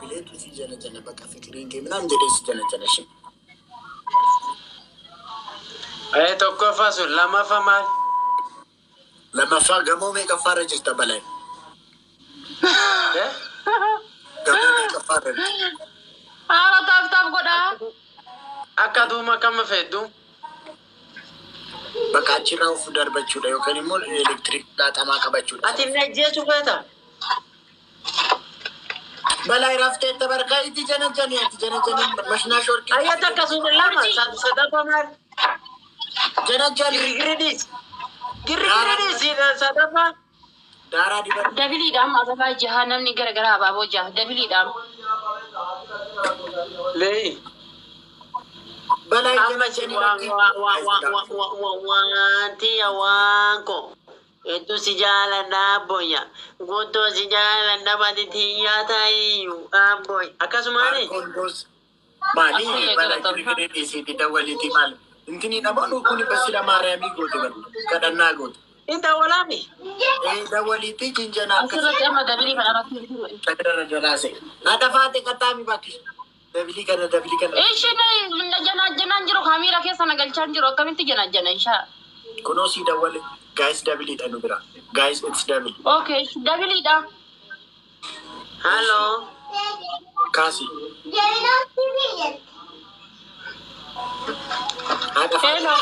Bileetu si jala jala bakka fikiriin kee minaan jedhee si jala jala shi. Tokkoffaa sun, lammaffaa maal? Lammaffaa, gamoo meeqaffaarra jirta, Balaa? Eh? Gamoo meeqaffaarra jirta? Haala tap tap godhaa. Akka duuma kama fedhu. Bakka achirraa of darbachuudha yookaan immoo elektiriik dhaaxamaa qabachuudha. Ati na ajjeesu feeta? Balaa, raftee tabarkaa itti jana jani, ati jana jani mashinaa shorkii. Ayyata akkasuma lama, sadaffaa maal? Jana jani. Girgirri dhiisi. Girgirri dhiisi, sadaffaa. Daaraa dibata. Doubleiidhaan maasafaa jaha, namni gara gara abaaboo jaha doubleiidhaan. Leeyi. Balaa, Amma jana si jani. waan waan waan waan wanti waan ko. Hedduu si jaaladha abboyya. Guutuu si jaaladha, bati tiyyaa ta'iyyuu abboy. Akkasumaani. Kondoos. Maali balaa, girgirri dhiisiiti, dawwaliiti maal? Intini namoonni kun basila maariyaamii goote, bar kadhannaa goote. Hin dawwalaami. Ee, dawwaliitii jinjanaa Asirratti amma double kana irratti. Sagara jalaase. Haadha faate qaxxaami bakki. Double kana, double kana. Ishiin janaa jiru, kaamiira keessa na galchaa jiru, akkamitti janaa jana ishaa. Kunoo sii dawwale. Guys, doubleiidha nu bira. Guys, it's double. Okay, doubleiidha. Hello. Kaasi. Haadha faate. Hello.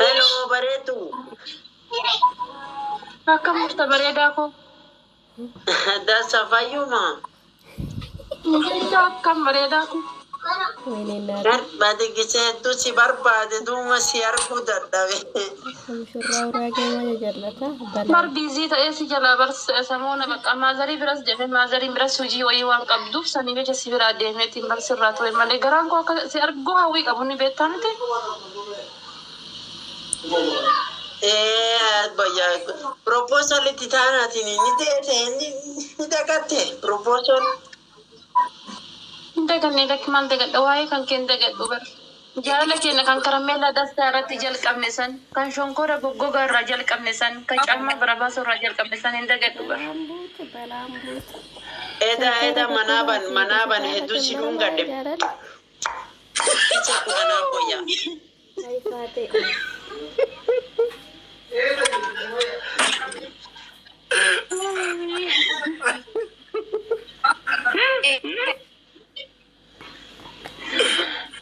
Hello, bareedu. Akkam jirta, bareedaa koo? Dasa, fayyuma. Akkam, bareedaa koo? Bati gisee hedduu si barbaade, duuma si arguu dadhabe. Mushurraa Uraagee maal jallata? Bar busy ta'ee si jalaa bar samoona bakka maazarii biras deeme, maazariin biras hojii wayii waan qabduuf sanii jecha si biraa deemeetiin bar sirraa ture malee garaan koo akka si arguu hawwii qabu ni beektaa miti. Bayya, proposal itti taanaatiin ni deete, ni dagatte proposal. Hin dagannee, lakki, maal dagadha? Waa'ee kan kee hin dagadhu bar. Jaalala keenya kan karameellaa dastaa irratti jalqabne san, kan shonkora goggogaa irraa jalqabne san, kan caammaa bara baasuu irraa jalqabne san hin dagadhu bar. Balaan buute, balaan buute. Eda eda manaaban manaaban hedduu si dhungadhe. Jaalala. Isa kudhanaa boyya. Ayfaate.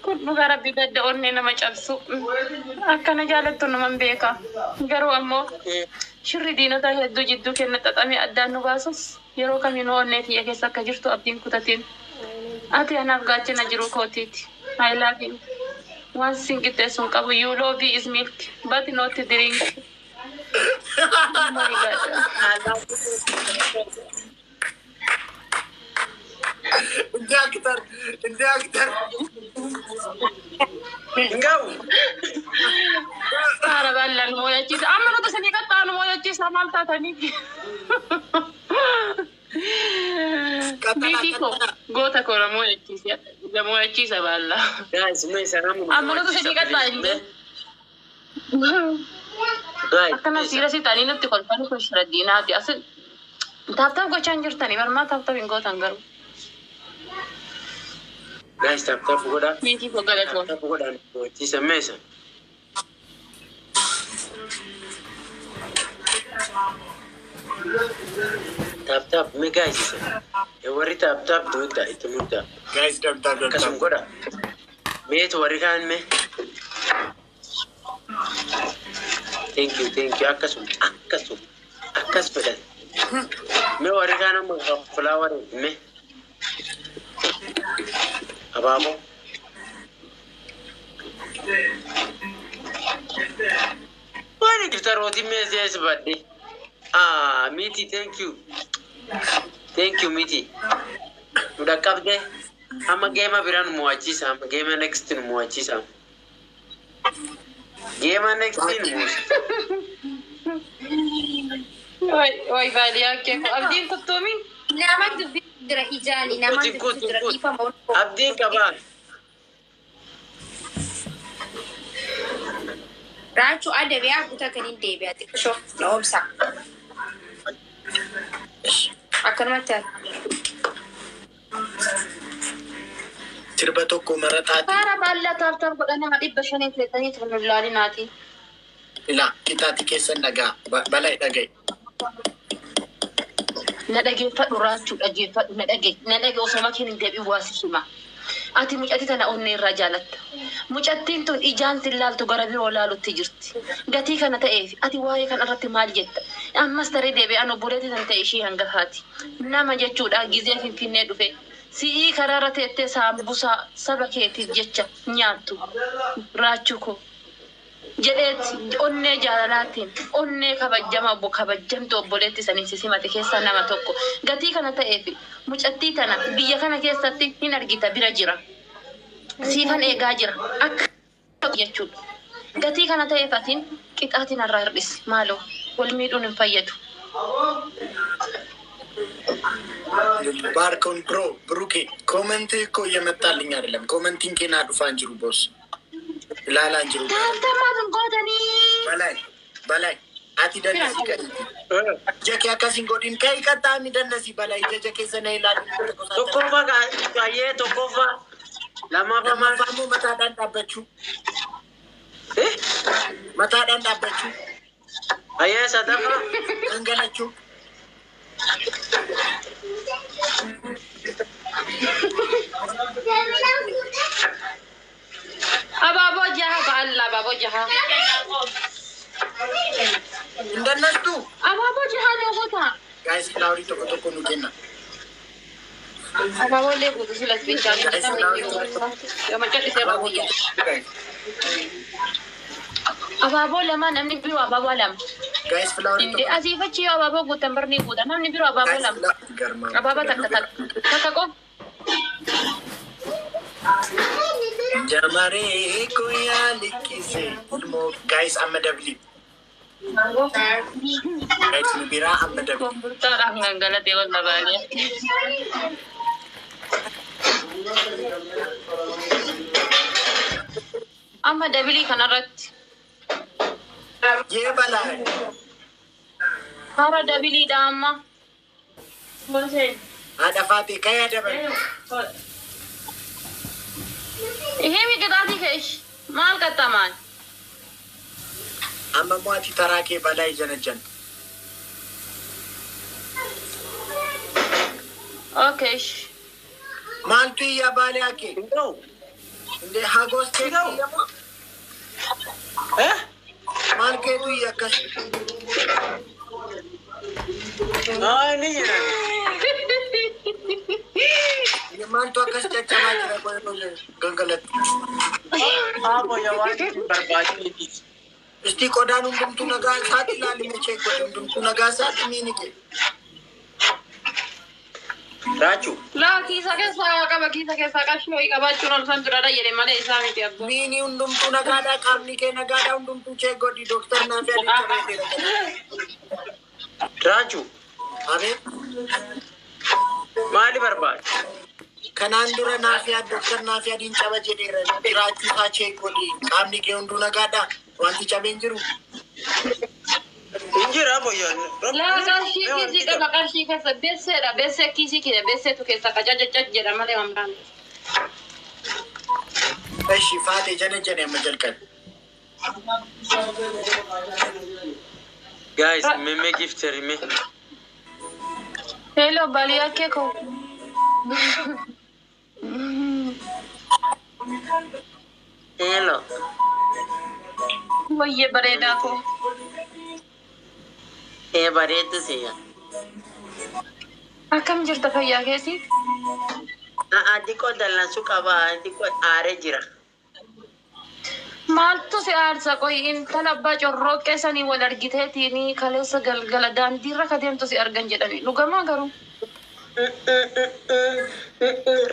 Kun dhugaa rabbi gadda onnee nama cabsu. Akkana jaalattu naman beeka. Garuu ammoo shirri diinota hedduu jidduu kenna xaxamee addaan nu baasus, yeroo kamiinuu onnee tiyya keessa akka jirtu abdiin kutatiin. Ati anaaf gaachana jiru kootiiti. I love you. Waan sin qixxeessu hin qabu. You love is milk, but not drink. Oh my God. እንደ actor፣ እንደ actor. Ngawu. Haara bal'aan mooyachiisa. Amma nuti isinii qaxxaanu mooyachiisa, maal taatanii? Niitii koo, goota koo, na mooyachiisa. Na mooyachiisa baallaa. Guys, mee sana mu. Amma nuti isinii qaxxaanu. Guys. Akkana siira si ta'anii nutti kolfanii, kun shira diinaati. As tap tap gochaa hin jirtanii, barmaa tap tap hin gootan garuu. Guys, tap tap godha. Niitii koo, galatoo. Tap tap godha. Moochiisa meesa. Tap tap mee, guys, isa. Warri tap tap duuta itti mudda. Guys, double tap. Akkasuma godha. Meetu warri kaan mee. Thank you, thank you. Akkasuma, akkasuma, akkas fedhan. Mee warri kaan amma flower mee. Abaaboo. Maali giftarooti mee si'ees badde? Ah, miti, thank you. Thank you, miti. Nu dhaqqabde. Amma geema biraa nu mo'achiisa. Amma geema next nu mo'achiisa. Geema next nu mo'achiisa. Way baadiyyaa kee koo, abdiin kuttuumi. Nama dubbisu jira ijaani, nama Kuti dubbisu kuti jira kuti. dhiifama ol. Abdiin qabaa. Raachuu adabiyaa guutaa kan hin deebi'a, xiqqishoo na obsa. Akkanumatti haala. Sirba tokko marataati. Faara baallaa tap tap godha nama 500 feetanii turan laalinaati. Ilaa qixaatii keessan dhagaa balaa dhaga'i. Na dhageeffadhu Raachuu, dhageeffadhu, na dhage, na dhage, osoo makiin hin deebiin waa si hima. Ati mucattii tana onnee irraa jaalatta. Mucattiin tun ijaan sin laaltu, gara biroo laalutti jirti. Gatii kana ta'eef ati waa'ee kana irratti maal jetta? Ammas taree deebi'an obboleettii tan ta'e ishii hangafaati. Nama jechuudha gizee Finfinnee dhufe. Si'ii karaarra teettee saambusaa saba keetiif jecha nyaattu. Raachuu koo jedheeti onnee jaalalaatiin onnee kabajjama obbo kabajjamtu obboleetti saniin si simate keessaa nama tokko. Gatii kana ta'eef mucattii tana biyya kana keessatti hin argita, bira jira. Siifan eegaa jira akka jechuudha. Gatii kana ta'eef atiin qixaatiin irraa hir'isi, maaloo wal miidhuun hin fayyadu. ባርከውን bro ብሩኬ comment እኮ እየመጣልኝ አይደለም። Commentiin kee naa dhufaan jiru boss ilaalaan jiru. Tap tapaaf hin gootanii. በላይ በላይ ati dandasi ka'iiti. Ija kee akkas hin godhin, ka'i qaxxaami dandasi balaa ija keessa na ilaalu. Tokkoffaa baay'ee tokkoffaa lammaffaa maal? Lammaffaa immoo mataadhaan dhaabbachuu. Eh? Mataadhaan dhaabbachuu. Baay'ee sadaffaa. Gangalachuu. Abaaboo jaha ba'alla, abaaboo jaha. Hin dandastu. Abaaboo jaha nu guuta. Guys, flowerii tokko tokko nu kenna. Abaaboo illee guutu silas bishaan yoo macadhisee baay'ee. Guys, Abaaboo lama, namni biroo abaaboo lama. Guys, flowerii Inde tokko. asii fachi yoo abaaboo guutan barni guuta, namni biroo abaaboo Guys, lama. Garmaa. Abaaboo takka takka takka qofa. Jamaree koyaa likkise ilmoo, guys, amma dabli. Guys, nu biraa amma dabli. Komburtaadhaan gangalatee wal babaanee. Amma dabilii kanarratti. Yee balaa. Hara dabiliidha amma. Haadha faatee ka'ee dabali. Ihee qixaatii keesh maal qaxxamaan? Amma immoo ati taraa kee balaa ija najjan. Okay. Maaltu iyyaa baalee akee? Hin ta'u. Indee hagos keetu iyya moo? Eh? Maal keetu iyya akkas? Haa, ni jedhan. Maaltu akkas caccabaa jira gangalatti? Haa boya, waan barbaachuu. Isti qodaan hundumtuu nagaa isaati ilaali, mechee godhe hundumtuu nagaa isaati miini kee. Raachuu. Laa, kiisa keessaa qaba, kiisa keessaa qarshii wayii qabaachuun ol san dura jedhe malee isaa miti abboo. Miini hundumtuu nagaadhaa, qaamni kee nagaadhaa, hundumtuu chee godhi, dooktar naaf yaadicha. Raachuu. Abeet. Maali barbaadu? Kanaan dura naaf yaad dooktar naaf yaadiin caba jedheera, jiraachuu isaa chee godhi, qaamni kee hunduu nagaadhaa, wanti cabeen jiru. Hin jira boyyoon. Laa, qarshii kiisii qaba, qarshii keessa beesseedha, beessee kiisii kee beesseetu keessa qacacacac jedha malee mamraan. Eshi faatee jana jane amma jalqabe. Guys, meme gifter me. Hello, baliyaa kee koo. Hello. Wayyee bareedaa koo. Eh, bareedu siya. Akkam jirta, fayyaa keessi? Aa, xiqqoo dallansuu qaba, xiqqoo aaree jira. Maaltu si aarsa qoy? Intala abbaa corrooqqee sanii wal argiteetiin kaleessa galgala daandiirra ka deemtu si argan jedhani. Dhugamaa garuu?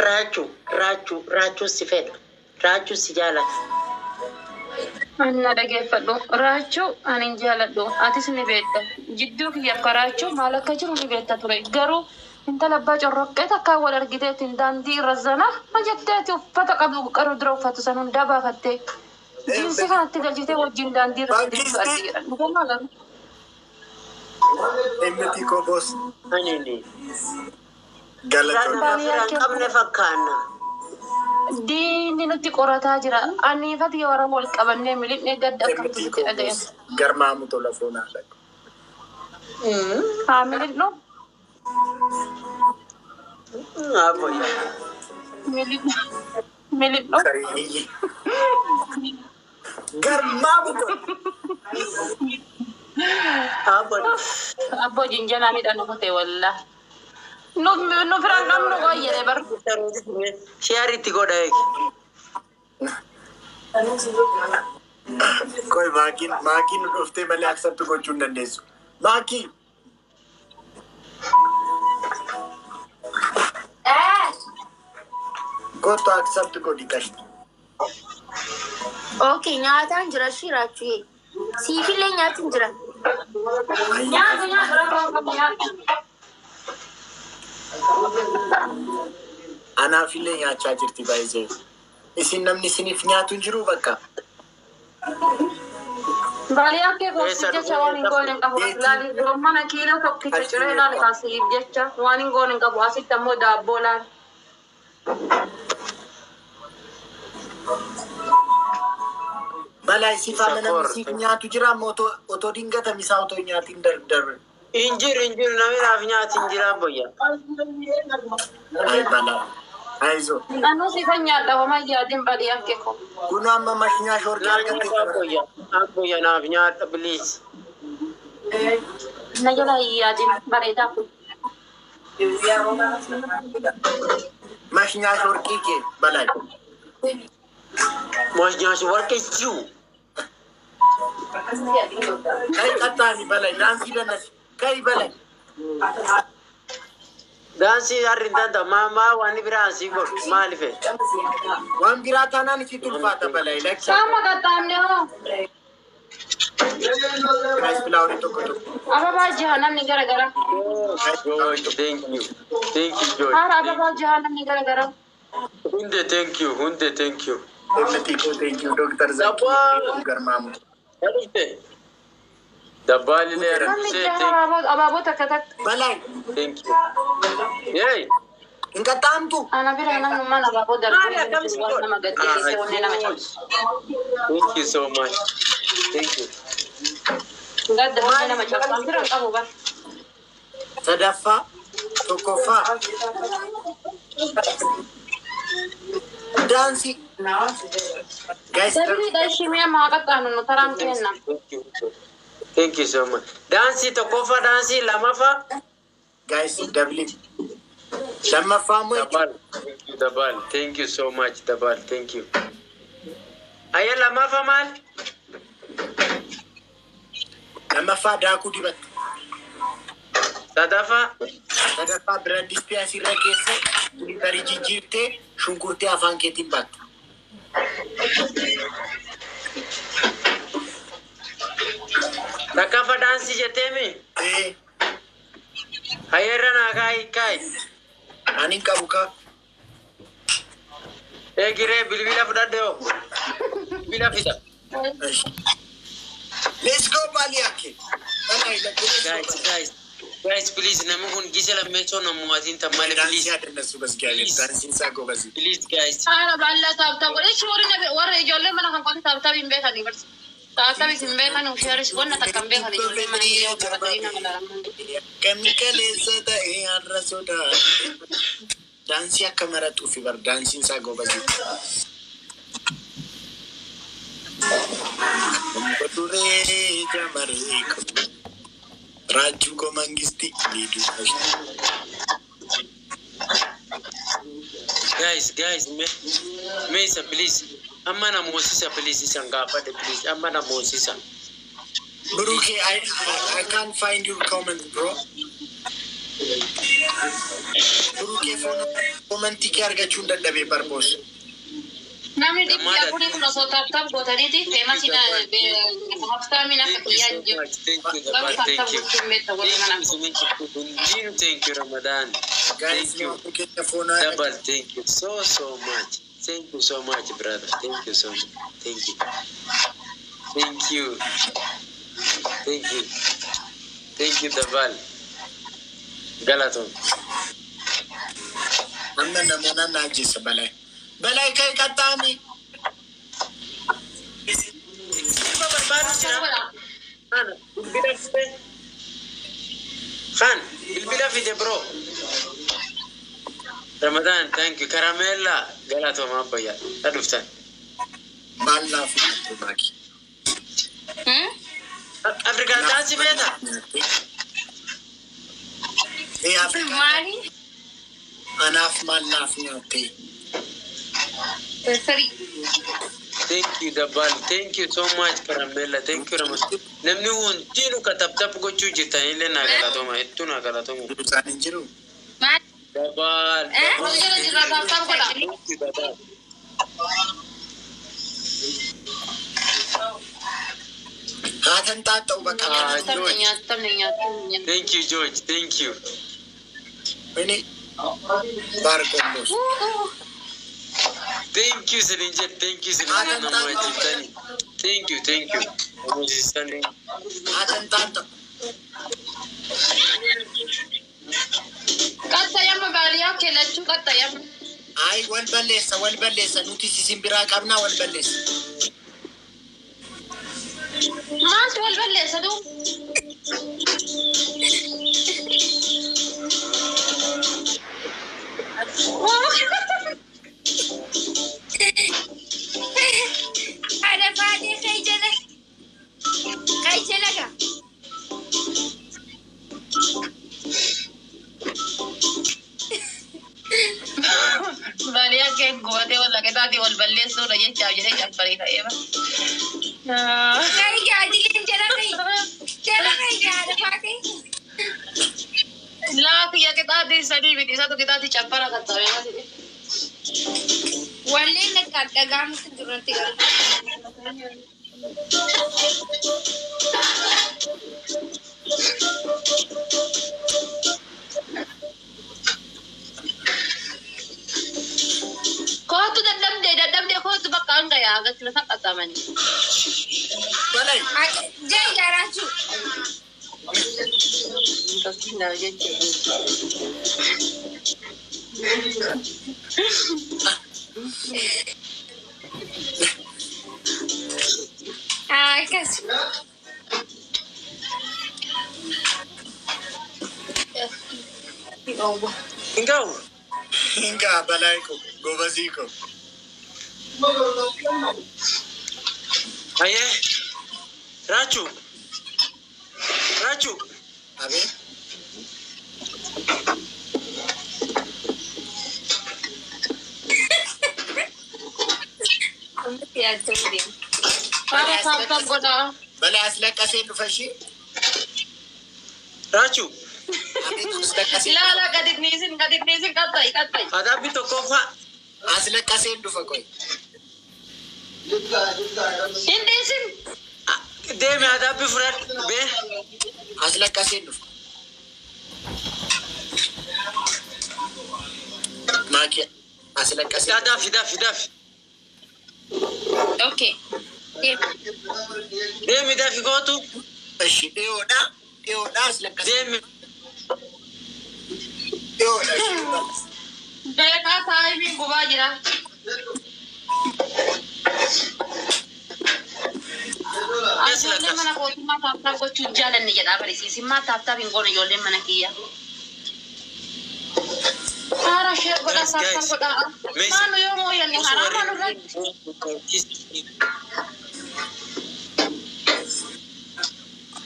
Raachuu, Raachuu, Raachuu si fedha. Raachuu si jaalata. Anna dhageeffadhu. Raachuu ani hin jaaladhu. Atis ni beekta. Jidduu kiyyaaf karaachuu maal akka jiru ni beekta ture. Garuu intala abbaa corroqqee takkaan wal argiteetiin daandii irra zana jetteeti uffata qabdu qaru dura uffatu san hundaa baafattee jiinsii kanatti galchitee wajjin daandii irra deemtu argi jedhan. Dhugamaa garuu? Emmiti koo boss. Ani ni. Galatoon. Fira hin qabne fakkaanna. Diinni nutti qorataa jira. Ani fati warra wal qabannee miliqnee gadda akkamtu Emmitii nutti dhaga'ama. Garmaamu tola foonaa dhaqu. Haa miliqnu. Abboyya. Miliqnu. Miliqnu. Saree. Garmaamu tola. Abboyya. Abboo jinjanaa midhaan kute wallah. Nu nu firaan qabnu qoyyee bar. Share itti godha eegi. Koi maakiin maakiin nu dhuftee malee accept gochuu hin dandeessu. Maakii. Kottu accept godhi qashti. Okay, nyaataan jira shiraachuu. Siifillee nyaatiin jira. Nyaata nyaata rakkoo qabu nyaata. Anaafillee nyaachaa jirti baay'isee. Isin namni isiniif nyaatu hin jiru bakka. Baalii akka koosiif jecha waan hin goone hin qabu. Laali mana kiiloo tokkicha ciree laali kaasiif jecha waan hin goone hin qabu. Asitti ammoo daabboo laali. Balaa isii faana namni siif nyaatu jira amma otoo otoo dingata misaa otoo hin nyaatiin darbe. Hin jiru, hin jiru, namni naaf nyaati hin jira abboyya. Ay balaa. Ayizoo. Anuu sifan nyaadha homaa yaadin badii akka koo. Kun amma mashinaa shoorkii Naaf argattee nyaadha abboyya. Abboyya naaf nyaadha, please. Na jala hin yaadin bareedaa kun. Mashinaa shoorkii kee balaa. Mosnyaas warqee jiru. Kai qaxxaani balaa daansii danasi. Kai balaa. Daansii harri hin danda'u. Maa maa waan biraa ansii godhu maaliif? Waan biraa taanaan isitti ulfaata balaa. Laksa. Saama qaxxaamne hoo. Guys, flowerii tokko tokko. Ababaa jaha namni gara gara. George, thank you. Thank you, George. Haara ababaa jaha namni gara gara. Hunde, thank you. Hunde, thank you. MT koo, thank you. Dr. Zaki Garmaamu. Dhufte. Dabbaalillee Namni arabsee, jaha thank abaaboo abaaboo takka takka. Balaa. Thank you. Yay. Hin qaxxaamtu. Ana bira namni abaaboo Maali akkam si darbuu waan godhu? nama gaddisiise wanni nama cabsu. Thank you so much. Thank you. Gadda wanni nama cabsu. An bira qabu bar. Sadaffaa. Tokkoffaa. Daansii. Guys, Darbii ishii mi'a maa qaxxaanu nu taraan kenna. Thank you. Thank you so much. Daansii tokkoffaa, daansii lamaffaa. Guys, double. Lammaffaa immoo Dabal. Thank you, Dabal. Thank you so much, Dabal. Thank you. Ayya, lammaffaa maal? Lammaffaa daakuu dibatta. Sadaffaa. Sadaffaa biradistii asirra keessa tarii jijjiirtee shunkurtii afaan keetiin baatta. Takkaffaa daansii jetteemi? Ee. Hayyeerra naa kaayi kaayi. Ani hin qabu kaa. Eegiree bilbila fudhadhe hoo. Bilbila fida. Let's go, Baliake. Guys, guys, guys, please, namni kun gise lammeessoo namuwaatiin tan malee, please. Daansii adannasu basgaale. Daansiin isaa gobazi. Please, guys. Haala baallaa tap tap godhe. Ishi warri warra ijoollee mana kan qote tap tap hin beekani barsi. Tap tapis hin beekan usheeris wanna takka hin beekan ijoollee mana hiriyaa qabatanii nama lalaman. Kamni kaleessa ta'ee har'a sodaa. Daansii akka maratuufi bar daansiin isaa gobazi. Duree jamaree Raajuu koo mangisti liiduu. Guys, guys, me me isa, please. Amma na moosisa, please, isan gaafadhe, please. Amma na moosisa. Brooke, I can't find your comment, bro. Brooke, commentii kee argachuu hin dadhabee barboos. Namni 400 kun osoo tap tap gootaniiti feemasiin haftaamiin akka kiyyaa hin jiru. Thank you, Garuu Dabal. tap tap Thank you. gochuun beekta warri mana. Thank you, Ramadan. Guys, Thank you. namni keenya foonaa. Dabal, thank you so, so much. Thank you so much, brother. Thank you so much. Thank you. Thank you. Thank you. Thank you, Dabal. Galaton. Amma namoota na ajjeessa balaa. Balaa ka'e qaxxaami. Sirba barbaadu jira. Kan bilbila fide. Kan bilbila fide bro. Ramadan, thank you. Karamella galatoomaa abbayyaa. Ta dhuftan. Maal naaf nyaattu maaki? Afrikaan daansii beektaa? Ee Afrikaan. Maali? Anaaf maal naaf nyaatte? Firfirii. Thank you Dabbal. Thank you so much Karamella. Thank you Ramadan. Namni hundinuu ka tap tap gochuu jirtan illee naa galatooma. Hedduu naa galatooma. Isaan hin jiru. Maali? Dabbal. Eh? Wal jala jirra tap tap godha. Thank you Dabbal. Haatan xaaxa'u bakka Ah, kana. Nyaatamne George. nyaatamne nyaatamne. Thank you George. Thank you. Inni baarkomboos. Thank you Silinjet. Thank you Silinjet. Nama wajjirtani. Thank you. Thank you. Nama wajjirtani. Haatan xaaxa'u. Qaxxayama baaliyaa keellachuu qaxxayama. Ayi wal balleessa wal balleessa nuti isin biraa qabnaa wal balleessa. Maaltu wal balleessa duuba? Haadha faatee ka'e jala. Ka'e jala gaa. Baaliyaa kee gubatee wal laqexaatii wal balleessuudha jechaaf jedhee cabbaree ka'ee ba. Ka'e gaa dileen jala ka'e. Jala ka'e gaa haadha faatee. Laa kiyya qixaatii sadii miti isatu qixaatii cabbara qaxxaamee. Walleen dhagaamutti jiru natti garuu. Kootu dadhabdee dadhabdee kootu bakka hanga yaa gatti lafa qaxxaamanii. Balai. Jai gaaraachuu. Akkas. Hin ga'u. Hingaa balai ko gobazii ko. Hayyee. Raachuu. Raachuu. Abee. Ammatti yaaddu deemu. Faara tap tap godhaa. Balai as laqqasee dhufa ishee. Raachuu. Abeet as laqqasee. Ilaala gadi dhiisin gadi dhiisin qaxxayi qaxxayi. Adabbi tokkoffaa. As laqqasee dhufa koyi. Hin dhiisin. Deemi adabbi fudhadhu. Bee. As laqqasee dhufa. Maaki as laqqasee. Dafi dafi dafi. Okay. Deemu. Deemi dafi gootu. Ishi dhiyoodha. Dhiyoodha as laqqasee. Deemi. Dhiyoodha ishee. Beekaa taayimiin gubaa jira. Ijoolleen mana kootummaa tap tap gochuun jaalanne jedhaa barisiisimmaa tap tap hin goone ijoolleen mana kiyya. Haara share godhaa tap tap godhaa. Maanu yoo mooyanne haraama nurratti.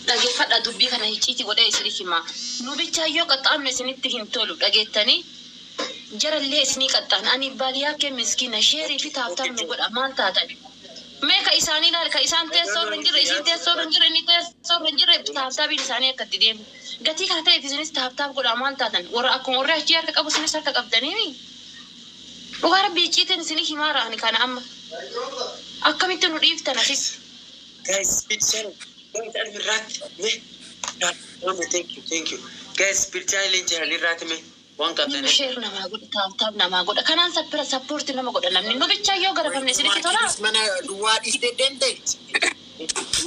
Dhageeffadha dubbii kana hicciiti godhee isinif hima. Nu bichaa yoo qaxxaamne isinitti hin tolu dhageettanii. Jarallee isinii qaxxaan ani baaliyaa kee miskiina share fi tap tap nu godha maal taatan. Mee ka isaanii ilaali ka isaan teessoo irra hin jirre isiin teessoo irra hin jirre inni teessoo irra hin jirre tap tapiin isaanii akka itti deemu. Gatii kana ta'eef isinis tap tap godhaa maal taatan warra akkuma warri achii harka qabu isinis harka qabdanii. Dhugaa rabbii icciitiin isinii himaara ani kana amma. Akkamitti nu dhiiftan asis. Guys, speed challenge. Guys, almirraatti. Me. Thank you, thank you. Guys, speed challenge alirraatti me. Waan qabdan. Share namaa godha tap tap namaa godha kanaan sappira support nama godha namni nu bichaa yoo garafamne isinitti tola. Mana duwwaa dhiistee deemte.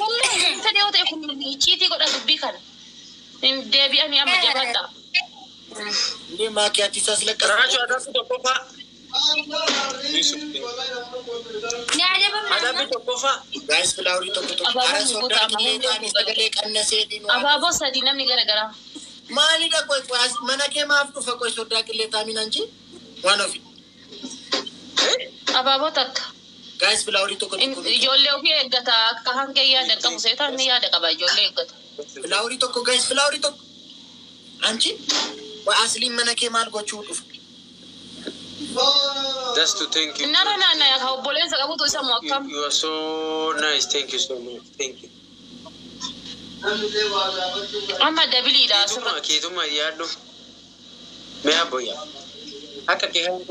Wallahi fedhe yoo ta'e kun icciitii godha dubbii kana. Hin deebi'anii amma jabaadha. እንዴ ማኪያቲስ አስለቀስ Raachuu adabbi tokkoffaa. Nyaadaba Adabbi tokkoffaa. ጋይስ ፍላወሪ tokko tokko Abaaboo አረ ሶዳ guutaa qilleexaan sagalee qannaseetiin waan Abaaboo sadii namni garagaraa. maalidha qoy qoy as mana kee maaf dhufa qoy sodaa qilleexaamin anchi waan ofi Abaaboo takka. gaayis filaaworii tokko tokko Ijoollee ofii eeggata akka hanqee yaada qabu seetaan ni yaada qaba ijoollee eeggata. filaaworii tokko gaayis filaaworii tokko anchi qoy asliin mana kee maal gochuu dhufa That's to thank you. Nara naannaa yaa obboleessa qabutu isa moo akkam? You are so nice. Thank you so much. Thank you. Amma dabiliidha Keetuma asirratti. keetuma yaaddu. Mee abboyya. Akka keehaan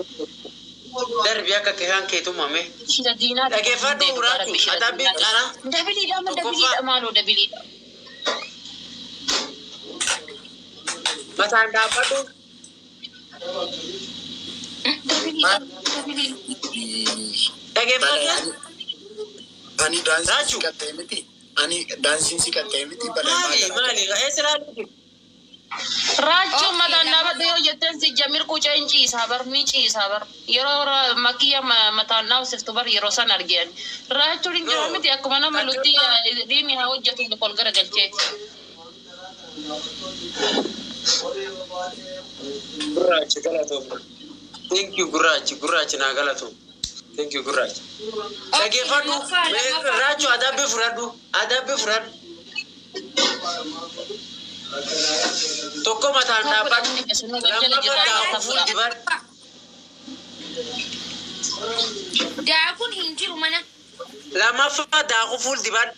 darbi akka keehaan keetuma mee. Shira diinaa Dhageeffadhu Raachuu adabbi qara. Dabiliidha amma Tokkoffaa. dabiliidha maaloo dabiliidha. Mataan dhaabbadhu. Dabiliidha dabiliidha. Dhageeffadhu. Ani daansiin si Raachuu. qaxxee miti ani daansiin si qaxxee miti balaa Maali maali eessa ilaalu? Raachuun mataan dhaabadhu yoo jetteen si jamir qucee hin ciisaa bar ni ciisaa bar yeroo makiyya mataan dhaabsiftu bar yeroo san argeen raachuun hin jiru miti akkuma nama lutti diinni haa hojjetu ol garagalcheeti. Gurraachi galatoomna. Thank you gurraachi gurraachi naa galatoom. Thank you gurraachi. Dhageeffadhu Raachuu adabbi fudhadhu adabbi fudhadhu. Tokko mataan dhaabbadhu. Lammaffaa daakuu fuul dibadhu. Daakuun hin jiru mana. Lammaffaa daakuu fuul dibadhu.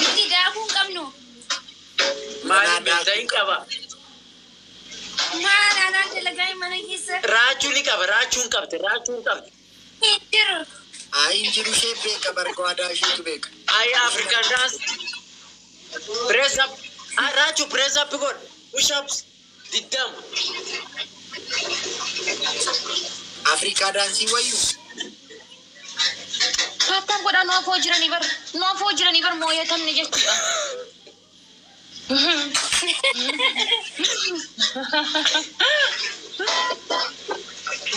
Nuti daakuu hin qabnu. Maali beektaa hin qaba. Maal anaan dalagaa mana keessa Raachuu ni qaba raachuu hin qabde raachuu hin qabde. hin jiru. Ayi hin jiru ishee beeka bargaadaa isheetu beeka. Ayi African dance. Press up. Ah, Raachuu press up godhu. Push ups. 20. Afrikaa daansii wayyuu Tap tap godhaa nu afoo jiranii bar nu afoo jiranii bar mooyatamne jechuudha.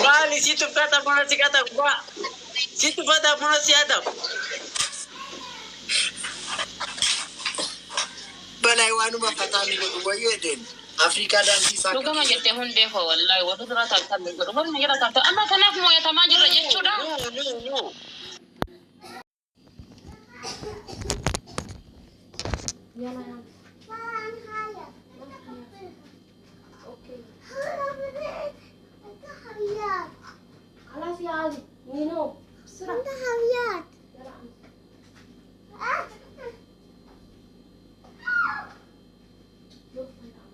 Maali si tuffata buna si qata gubbaa. Si tuffata buna si hatamu. Balaa waanuma fataa ni godhu wayyuu edeen Afrikaa daansii isaa Dhugama jettee hundee koo wallaahi warri dura tap tap godhu warri jala tap tap amma kanaaf mooyatamaa jirra jechuudha. No, no, no. يلا يلا. Okay. خلاص يا علي نينو بسرعة. يلا عم. روح يا عم.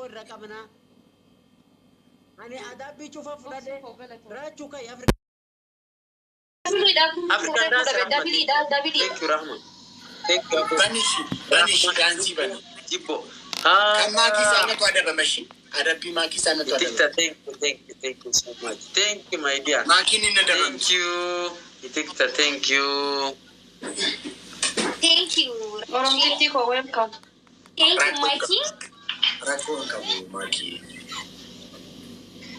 irra qabnaa. Ani adabbii cufa fudhadhe Raachuu kai Afrikaan dance Rahma. Dabiliidha, dabiliidha. Thank you, Rahma. Thank you. Banishi, banishi, daansii bani. Jibbo. Kan maakii isaanatu adabama shi. Adabbii maakii isaanatu Itikta, adabama. thank you, thank you, thank you so much. Thank you, my dear. Maakiin hin adabamti. Thank you. Itikta, thank you. Thank you. Oromtittii koo, welcome. Thank you, my king. Rakkoo hin qabu maakii.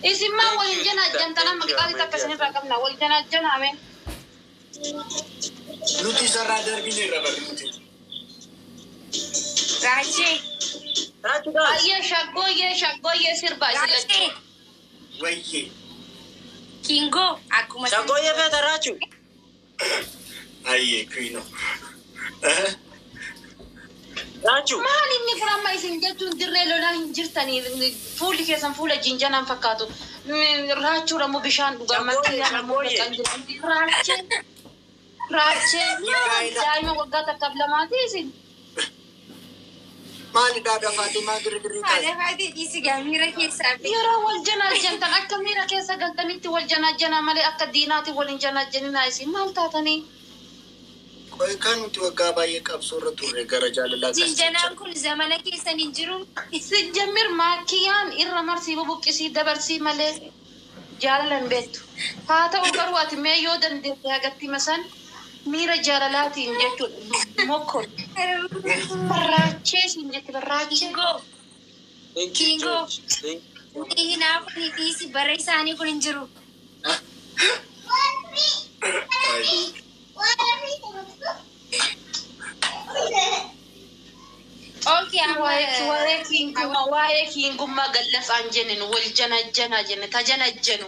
Isin maa wal jana jantan amma qixaatii takka isinirraa qabna. Wal jana janaame. Nuti isarraa darbine irra barri nuti. Raachee. Raachuu dance. Ayyee, shaggooyyee, shaggooyyee sirbaa isin lachuu. Raachee. Wayyee. Kingoo akkuma Shaggooyyee feeta, Raachuu. Ayyee kuino. Raachuu. Maal inni kun amma isin jechuun dirree lolaa hin jirtanii, fuulli keessan fuula jinjanaan fakkaatu. Raachuudha immoo bishaan dhugaa Shaggooyyee, makkiyaan immoo shaggooyyee. dhaqan jiran. Raachee. Raachee daa'ima waggaa 1 fi 2ti isin. Maalidhaa dafaatee maa girgirii taate? Haadha faatee dhiisi gaa miira keessaa fi. Yeroo wal janaajantan akka miira keessa galtanitti wal janaajjanaa malee akka diinaatti wal hin janaajaninaa. Isin maal taatanii? Qoy, kan nuti waggaa baay'ee qabsoo irra turre gara jaalalaa Jinjanaan kun zamana keessan hin jiru. Sijjammir maakkiyaan irra marsii bubuqqisii dabarsii malee jaalala hin beektu. Haa ta'u garuu ati mee yoo dandeette hagatti masan miira jaalalaatiin jechuudha mokkol. Barraachee siin jetti, barraachee. Kingoo. Thank you, Kingoo. George. Thank Inni hinaafu ni dhiisi, bara isaanii kun hin jiru. Ayyee. Okay, amma Waa'ee kiingummaa gallafaan jenne, wal janajjanaa jenne, tajanajjanu.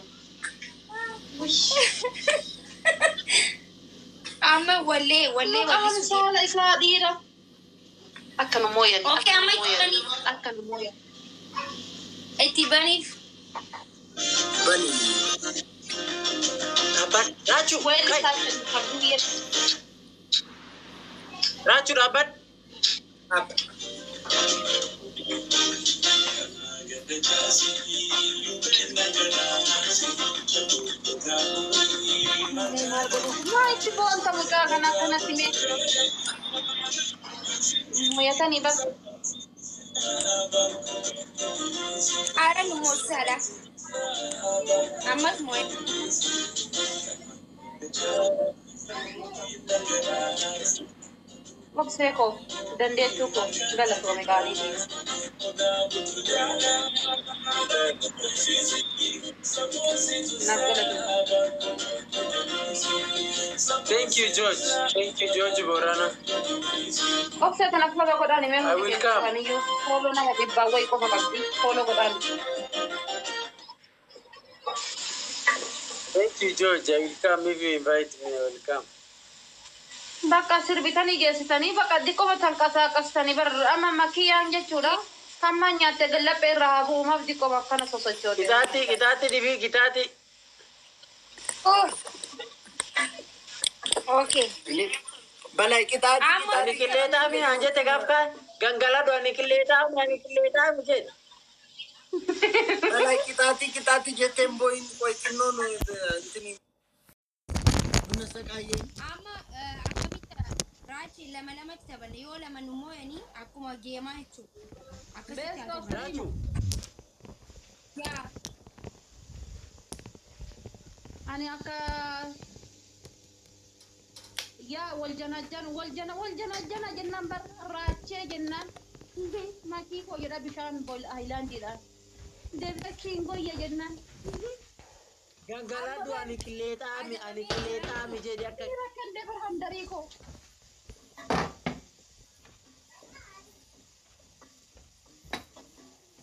Amma wallee Maqaan wallisuu. saala isaa dhiira. Akka nu mooyan. Okay, Akka amma nu mooyan. itti Akka nu mooyan. Itti baniif. Bani. Dhaabbadhu. Raachuu. Weelli Kai. isaa kan Raachuu, dhaabbadhu. Maa itti boonta mucaa kana akkanatti mee? Mooyatanii bakka. Haadha nu moosisaadha. Ammas moo'e. Obsee koo, dandeettuu koo, galatoome gaarii. Naaf galatoome. Thank you, George. Thank you, George Borana. Obsee kana follow godhaan himee I hundi will come. keessaniyyuu follow nama dhibbaa wayi qofa qabdi, follow godhaan. Thank you, George. I will come if you invite me. I will come. Bakka sirbitanii geessitanii bakka diqqoma tanqasaaqastanii bar amma makiyyaan jechuudha. Hamma nyaatte gallaphee irraa haa bu'umaaf diqqoma akkana sosochoote. Qixaaxi, qixaaxi dhibii, qixaaxi. Oh. Okay. Balaa qixaaxi. Amma Ani qilleexaami naan jette gaaf kaan gangaladhu, ani qilleexaami, ani qilleexaami jedhe. Balaa qixaaxi, qixaaxi jetteen boo'in. Qoy, xinnoo nu intini buna saqaayyeen. Amma akkamitti, Raachi, lama lamatti taphanne, yoo lama nu moo'anii akkuma geemaa jechuudha. Akkasitti Best haa of taphannu. Raachuu. Yaa. Ani akka yaa wal janajjan wal jana wal janajjana jennaan bar raachee jennaan makii koo jedha bishaan bol haayilaandiidhaan deebi'ee kiingoyya jennaan. Gangaladhu, ani qilleexaami, ani qilleexaami jedhe akka. Dhiira kan dabar handarii koo.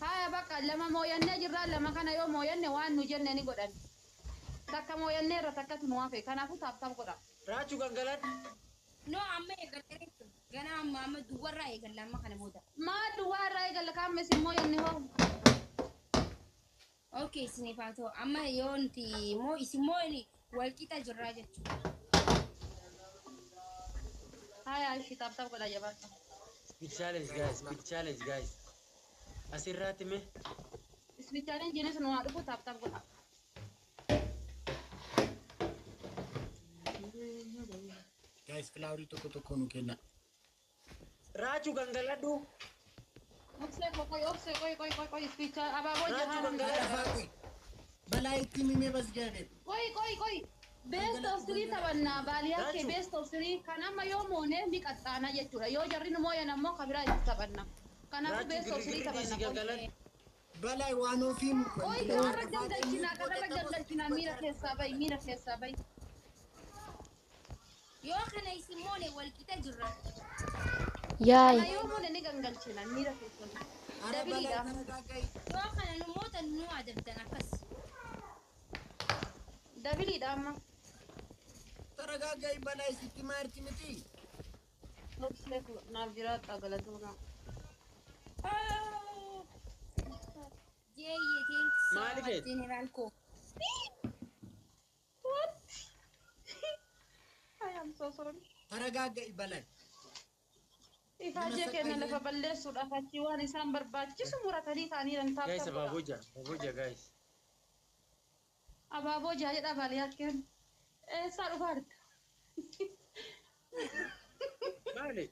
Haya, bakka lama mooyannee jirra, lama kana yoo mooyanne waan nu jenne ni godhan. Takka mooyannee irra takkatu nu hafe, kanaafuu tap tap godha. Raachuu, gangaladhu. No, amma eegalee jechuudha. Gana amma duwwarraa eegalla amma kana booda. Maa duwwaa irraa eegalla? Kaamma isin mooyanne hoo? Okay, isiniif haa ta'u. Amma yoo nuti moo isin moo wal qixa jirraa jechuudha. Haya, ishi tap tap godha, jabaadha. Big challenge, guys. Big challenge, guys. Asirraatti mee. Speed challenge sun waa dhufu tap tap godha. Guys, flowerii tokko tokko nu kenna. Raachuu gangaladhu. Obsee qoy obsee qoy qoy qoy qoy speed challenge abaaboo Raachuu jahaan. gangaladhu. Balaa itti mimee bas gaafee. Qoy qoy qoy. Best of three taphannaa baaliyaa kee Raachuu. Best of three kan amma yoo moone ni qaxxaana jechuudha. Yoo jarri nu mooyan ammoo kan biraa itti taphanna. Kanaafuu Raachuu best of three girgirri dhiisi taphanna. gangaladhu. Balaa waan ofii. Qoy kanarra gangalchinaa kanarra gangalchinaa miira keessaa bahi miira keessaa bahi. Yoo kana isin moone wal qixa jirra. Yaay. Kana yoo moone ni gangalchina miira keessaa bahi. Ara balaa Dabiliidha. taragaagga'i. Yoo kana nu mootan nu adabdan akkas. Dabiliidha amma. Taragaagga'i balaa isitti maarti miti. Obsee naaf jiraadha galatooma. Jeeyye, thanks so Maali much feet? General koo. What? I am so sorry. Taragaagga'i balaa. Ifaajee kenna lafa balleessuudhaaf achii waan isaan barbaachisu muratanii ta'anii Guys, taaptaa godha. abaaboo ja'a. Abaaboo ja'a guys. Abaaboo ja'a jedha baaliyaa kenna. Eessaa dhufaa jirta? Maali?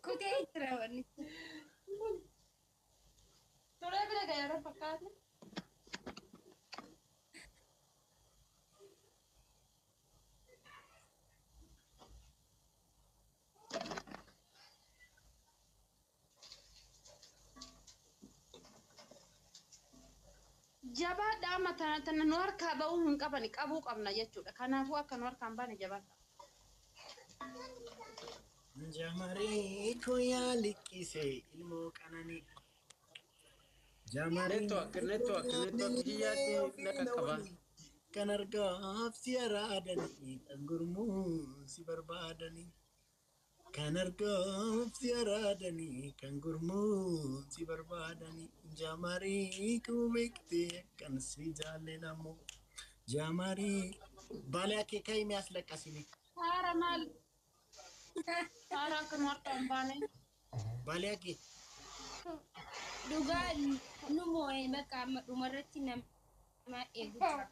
Kutee jira wanni. Turee bira gaheera fakkaate. Jabaadha amma tana tana nu harkaa ba'uu hin qabani qabuu qabna jechuudha. Kanaafuu akka nu harkaa hin baane jabaadha. Jamaree koo yaa liqqise ilmoo qananii. Jamaree Network, network, network kiyyaatti na qaqqaba. Kan argaaf si araadanii kan gurmuu si barbaadanii. Kan argaaf si araadanii kan gurmuu si barbaadanii. Jamaree koo beektee kan si jaalladhamu. Jamaree baala kee ka'ii mi'aas laqqasini. Haara maal? Haara akka nu harkaa hin baane. Baala kee. Dhugaa nu moo'e bakka amma dhumarratti nama eegu jira.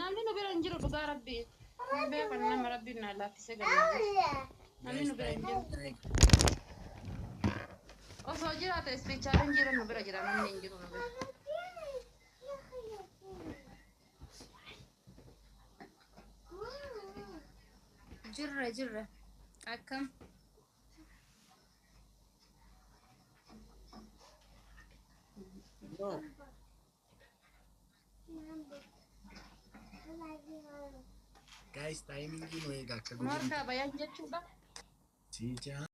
Namni nu bira hin jiru dhugaa rabbii. Hin beekan nama rabbiin na laaffisee gammadu. Namni nu bira hin jiru. Osoo jiraate ispiichaaliin jiru nu bira jira namni hin jiru nu bira. Jirra jirra. Akkam? No. Guys, timingii nu eegaa akka Nu godhu. harkaa bayan jechuudha. Si jaalladha.